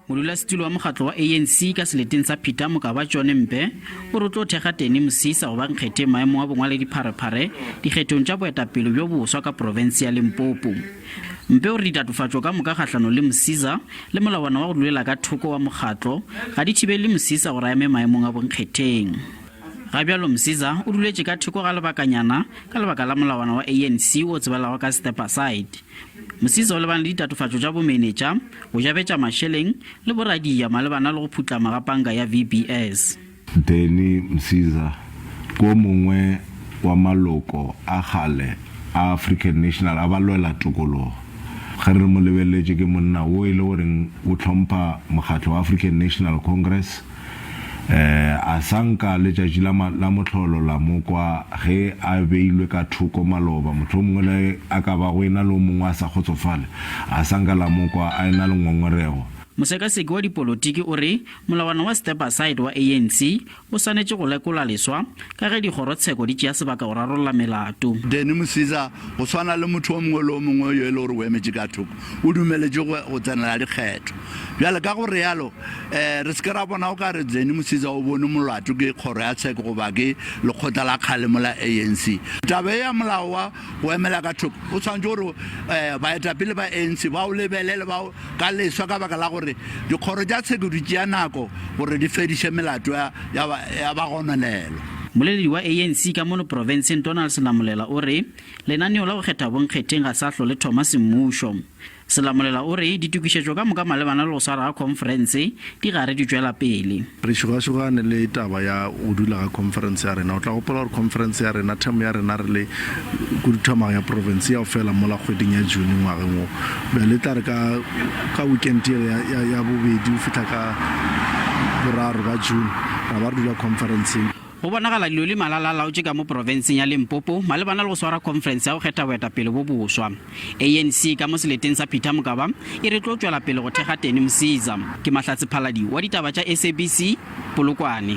Modulasetulo wa mokgatlo wa ANC ka seleteng sa Peter Mokaba John Mpe o re o tlo thekga Teni Mosisa go ba nkgetheng maemong a bongwaledipharephare dikgethong tša boetapele bjo boswa ka profense ya Limpopo. Mpe o re ditatofatšo ka moka kgahlanong le Msiza le molawana wa go dulela ka thoko wa mokgatlo ga di thibele Msiza gore a eme maemong a bonkgetheng. Ga bjalo Msiza o duletše ka thoko ga lebakanyana ka lebaka la molawana wa ANC o tsebelago ka step aside. Msiza o lebane le ditatofatšo tša bomenetša, go jabetša mašeleng le boradia malebana le go phutlama ga panka ya VBS. Danny Msiza ke o mongwe wa maloko a kgale a African National a balwela tokologo. Ge re mo lebeletše ke monna wo e le goreng o hlompha mokgatlo wa African National Congress. A sa nka letšatši la, la mohlolo la mo kwa ge a beilwe ka thoko maloba, mohlomongwe le a ka ba go e na le o mongwe a sa kgotsofale, a sa nka la mo kwa a e na le ngongorego. Mosekaseki wa dipolotiki o re Molawana wa Step Aside wa ANC o swanetše go lekolwa leswa ka ge dikgorotsheko di tšea sebaka go rarolla melato. Danny Msiza, go swana le motho o mongwe le o mongwe yo e le gore o emetše ka thoko, o dumeletšwe go tsenela dikgetho. Bjale ka go realo, re se ke ra bona o ka re Danny Msiza o bone molato ke kgoro ya tsheko goba ke lekgotla la kgalemo la ANC. Taba ye ya molao wa go emela ka thoko o swanetše gore baetapele ba ANC ba o lebelele ba o ka leswa ka baka la gore dikgoro tša tsheko di tšea nako gore di fediše melato ya, ya, ya bagononelwa. Mmoleledi wa ANC ka mono profenseng Donald Selamolela o re lenaneo la go kgetha bonkgetheng ga sa hlole thoma semmušo. Selamolela o re ditokišetšo ka moka malebana le go swara ga khonferense di gare di tšwela pele. Re šogašogane le taba ya go dula ga khonferense ya rena. O tla gopola gore khonferense ya rena, term ya rena re le khuduthamaga ya profense ya go fela mola kgweding ya June ngwageng wo. Bjale e tla re ka, ka weekend yela ya, ya, ya bobedi go fihla ka boraro ba June, ra ba re dula khonferenseng. Go bonagala dilo le malala a laotše ka mo profenseng ya Limpopo malebana le go swara khonferense ya go kgetha boetapele bo boswa. ANC ka mo seleteng sa Peter Mokaba e re tlo tšwela pele go thekga Teni Msiza. Ke Mahlatse Phaladi wa ditaba tša SABC, Polokwane.